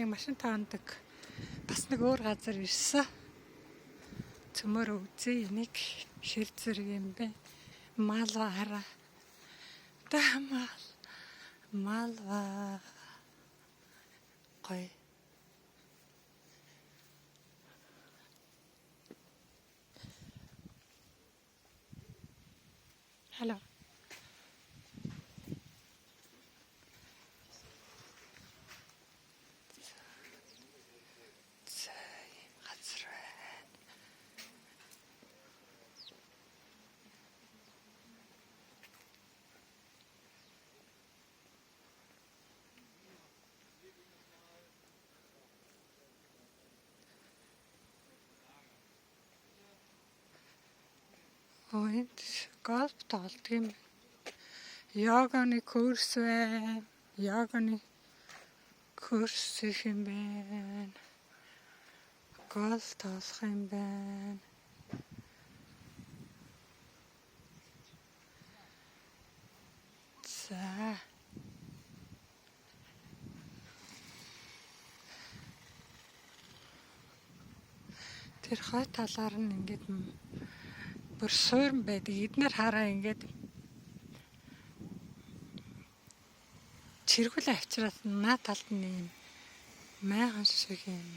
Нэг машин таандаг бас нэг өөр газар ирсэн. Цөмөр үзье энийг хэр зэрэг юм бэ? Малва хараа. Та мал. Малва. Гоё. Hello. За ийм газар байна. Оо энд голф тоглодог юм байна. Йоганы курс байна. Йоганы курс их юм байна. Голф тоглох юм байна. За. Тэр хой талаар нь ингээд бүр суурн байдаг. Эднэр хараа ингээд чиргүүл авчираад наа талд нь юм майхан шиг юм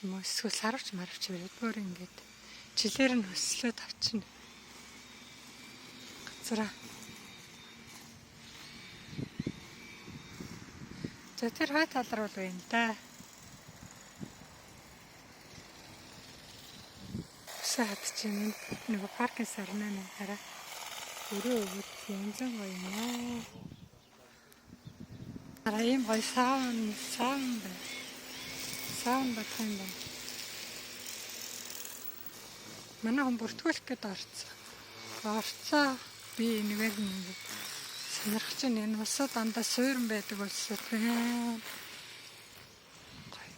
эсвэл сарвч марвч бариад бүр ингээд жилээр нь хөслөөд авчина. Газраа. За тэр хой тал руу л байна да. Өсөө хатчих юм. Нөгөө паркын сарнаа нэг хараа. Өрөө өвөд янзан гоё юм аа. Хараа ийм гоё саун байна. Саун бодох юм байна. Манай хүн бүртгүүлэх гээд орцсон. Орцоо би энэгээр нэг сонирхож байна. Энэ улсууд дандаа суурин байдаг улсууд байна. Гоё.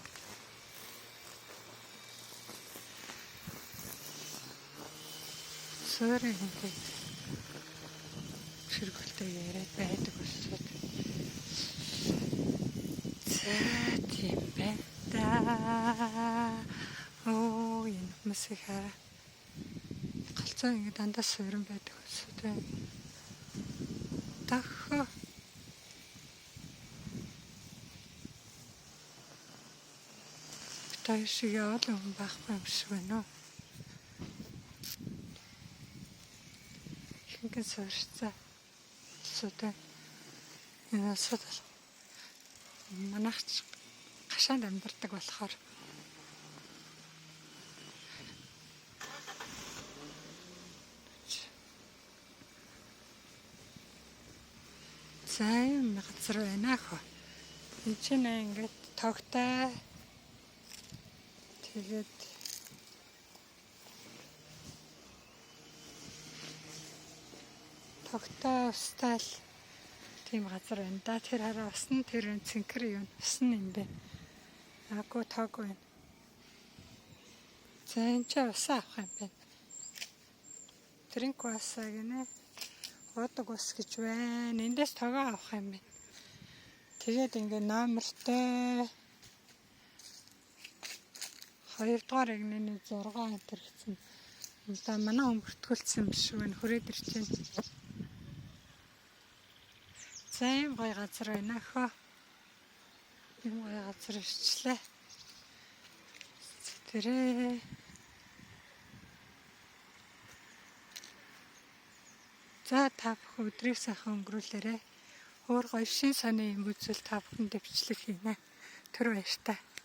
Суурин хэнтэй ширгэлтэй яриад байдаг улсууд. За тийм байна да. Оо энэ хүмүүсийг хараа. Галзуу ингэ дандаа суурин байдаг улсууд байна. Тахо. Бид хоёр шиг олон хүн байхгүй юм шиг байна уу? Ихэнх нь суурьцаа улсууд байна. Энэ улсууд бол манайх ч гашаанд амьдардаг болохоор за юм газар байна хөө. Энд чинь ингээд тогтой. Тэгээд тогтой устай л тийм газар байна да. Тэр хараа ус нь тэр цэнхэр юм ус нь юм бэ. Аагүй тоогүй байна. За энэ ч усаа авах юм байна. Drink усаа гинэ. Уудаг ус гэж байна. Эндээс тогоо авах юм байна. Тэгээд ингээ номертой 2 дугаар эгнээний 6 энэ гэсэн. За манай хүн бүртгүүлсэн юм шиг байна. Хүрээд ирж байна. За ийм гоё газар байна хөө. Ийм гоё газар ирчлээ. Тэрээ. За та бүхэн өдрийг сайхан өнгөрүүлээрэй. Өөр гоё шин сони юм үзвэл та бүхэнд дэвчлэг хийнэ. Түр баяртай.